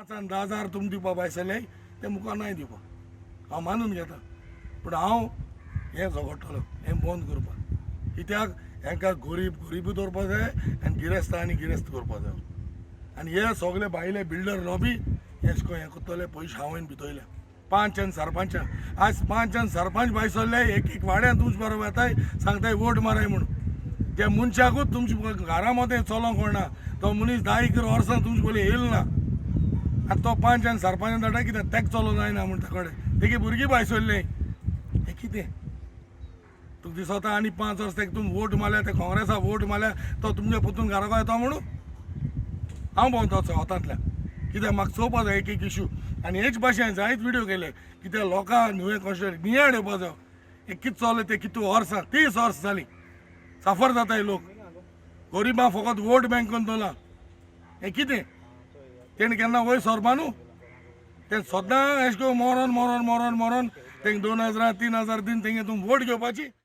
5 आनी 10,000 तुमी दिवपा भायसरले ते मुखार नाय दिवपा हांव मानून घेता, पूण हांव हें झगडटलो हें बंद करपाक. कित्याक हेंकां गरीब गरिबी दवरपा जाय आनी गिरेस्त आनी गिरेस्त करपा जाय. आनी हे सगळे भायले बिल्डर लॉबी हें हें करतले. पयशे हांवें भितयले पंच आनी सरपंचा. आज पंच आनी सरपंच भायर सरले, एक एक वाड्यान तुमचे बरोबर येताय, सांगताय वोट माराय म्हणून. त्या मनशाकूच तुमच्या घरा मदें चलोंक कळना, तो मनीस 10 11 वर्सां तुमचे पयलीं येयल ना. आनी तो पंच आनी सरपंच धाडटा कितें तेक चलो जायना म्हूण त्या कडेन तेगे भुरगीं भायर सरलीं. हें कितें तुका दिसता? आनी 5 वर्स तेका तुमी वोट मारल्या, ते काँग्रेसाक वोट मारल्या, तो तुमच्या परतून घरा येता म्हणून हांव भोंवता हातांतल्यान. कित्याक म्हाका चोवपा जाय एक एक इशू. आनी हेच भाशेन जायत व्हिडियो केले. कित्याक लोकांक नुवें कॉन्स्टिट्युएन्सी नियाळ येवपा जाय, हें कितें चल्लें तें. कितू वर्सां, 30 वर्सां जालीं साफर जाताय लोक. गरिबां फकत वोट बँक करून दवरला. हें कितें? तेणें केन्ना वयर सरपा न्हू, ते सद्दां अशें करून मरोन मरोन मरोन मरोन तेंका 2000 3000 दिवन तेंगे तुमी वोट घेवपाची.